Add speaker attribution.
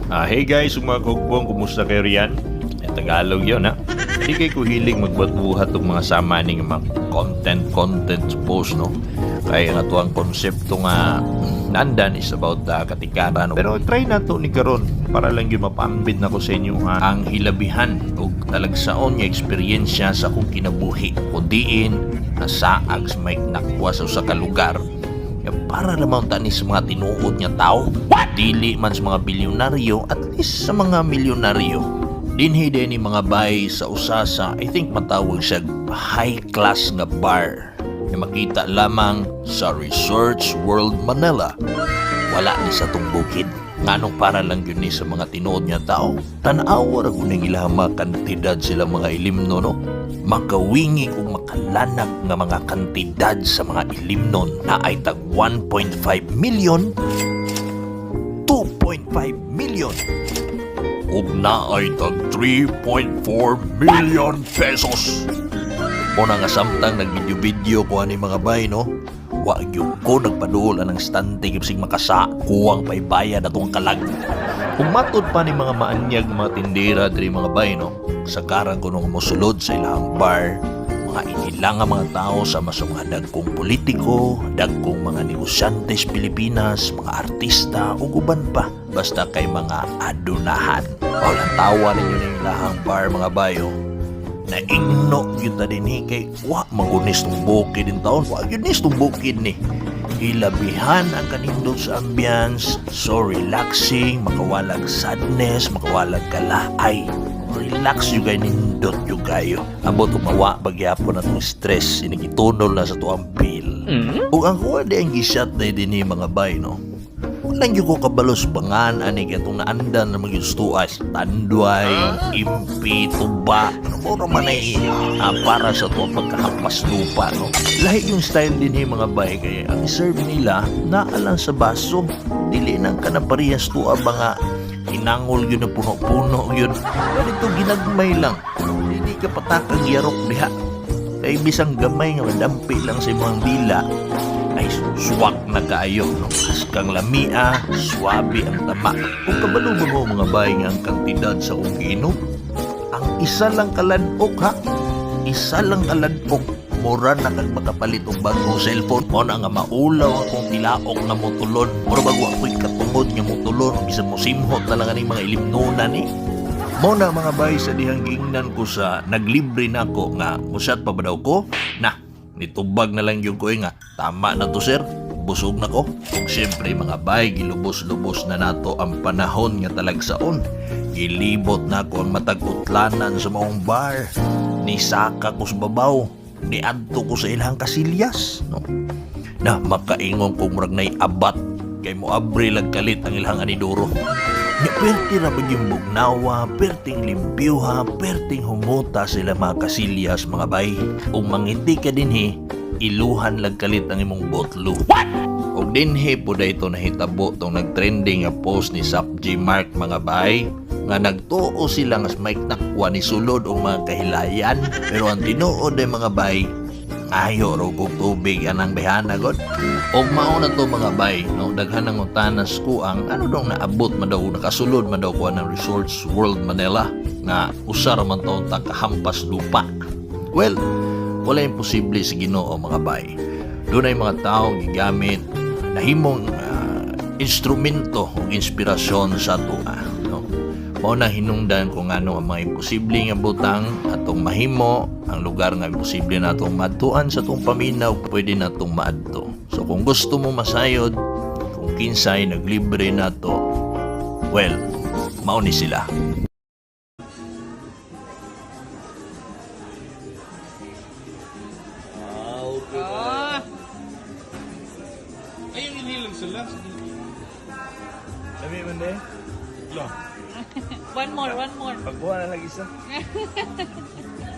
Speaker 1: Hey guys, ug mga kaugpong, kumusta kayo riyan? Eh, Tagalog yun, ha? Hindi kay ko hilig magbuhat-buhat og mga sama ni nga mga content post, no? Kaya nga to ang konsepto nga nandan is about katikaran. Pero try na to ni karon para lang yun mapambit na ko sa inyo ha, ang hilabihan og talagsaon nga eksperyensya sa akong kinabuhi. Kudiin, nasaag sa may nakwa sa usa ka lugar ya, para lamang tani sa mga tinuod nga tao. What? Dili man sa mga bilyonaryo, at least sa mga milyonaryo. Dinhi din ni mga bay sa usa sa, I think matawag siya high class nga bar na makita lamang sa Research World Manila. Wala ni sa tong bukid. Nganong para lang yun ni sa mga tinuod nga tao. Tanawa ra kuning ilang mga kantidad sila mga ilimno, no? Makawingi ug makalanak nga mga kantidad sa mga ilimnon na ay tag 1.5 million, 2.5 million, ug naay tag 3.4 million pesos. Muna nga samtang nag-video-video ko ani mga bay, no? Wa gyud ko nagpaduol anang stante kibsig makasa kuwang paybayad atong kalag. Kung matod pa ni mga maanyag mga tindera diri mga bay, no? Sa karang kuno nga mosulod sa ilang bar, mga inilang nga mga tao sa mas mga dagkong politiko, dagkong mga negosyante sa Pilipinas, mga artista ug uban pa basta kay mga adunahan. Walang tawa ninyo ng ilahang bar mga bayo. Naigno yun ta din kay wa magunis tong bukid din taon. Wa yun nis tong bukid ni. Ilabihan ang kanindot sa ambience, so relaxing, makawalag sadness, makawalag kalaay. Relax yung kay nindot yung kayo. Ambot umawa bagyapon na tong stress, inigitunol na sa tuang bill. Ug ang kuha di ang gishat na din ni mga bay, no? Walang yung ko kabalos bangan ani kay itong naandan na magistuas tanduay, impi, tuba, ano mo man ay para sa tuwang pagkahampas lupa, no? Lahi yung style din ni mga bay kay ang serve nila naalang sa baso. Dili nang ka na parehas tuwa ba nga hinangol yun na puno-puno yun. Ganito ginagmay lang. Hindi ka patakang yarok diha. Kay bisang gamay nga madampi lang sa imong dila, ay swak na kaayo, no? Askang lamia, swabe ang tama. Kung kabalo ba mo mga bay nga ang kantidad sa kong giinom, ang isa lang kaladok ha, isa lang kaladok, mura na kag makapalit og bagong cellphone. Mo na nga maulaw akong tilaok nga motulon. Mura bago ako'y katungod nga motulon, bisan mo simhot na lang aning mga ilimnonan ni. Mo na mga bay sa dihang giingnan ko sa naglibre na ako nga musat pa ba daw ko? Na, nitubag na lang yung ko eh nga tama na to sir, busog na ko. Ug syempre mga bay, gilubos-lubos na nato ang panahon nga talagsaon. Gilibot na ko ang matag utlanan sa maong bar. Nisaka ko sa babaw. Niadto ko sa ilang kasilyas, no? Na makaingon ko murag nay abat kay mo abri lag kalit ang ilang anidoro. Nya perti ra ba yung bugnawa, perting limpyuha, perting humuta sila mga kasilyas mga bay. Ug mangiti ka dinhi, iluhan lag kalit ang imong botlo. What? Ug dinhi po ito nahitabo tong nagtrending nga post ni Sap G Mark mga bay nga nagtuo sila nga may nakwa ni sulod og mga kahilayan, pero ang tinuod ay mga bay ayo raw kog tubig anang bayhana god. Og mao na to mga bay, no? Daghan ang utanas ko ang ano dong naabot man daw, nakasulod man daw ko ng Resorts World Manila nga usa ra man taon ta kahampas lupa. Well, wala imposible sa Ginoo mga bay. Dunay mga taong gigamit nahimong instrumento ug inspirasyon sa atoa, no? Mao na hinungdan kung ano ang mga imposible nga butang atong mahimo, ang lugar nga imposible na atong maadtuan sa atong paminaw, pwede na atong maadto. So kung gusto mo masayod, kung kinsay naglibre nato, well, mao ni sila.
Speaker 2: Ah, okay.
Speaker 3: Ah,
Speaker 2: Ay, yung inilang sila.
Speaker 1: Sabi man de,
Speaker 2: Lo.
Speaker 3: One more, one more.
Speaker 1: Pagkuha na lang isa.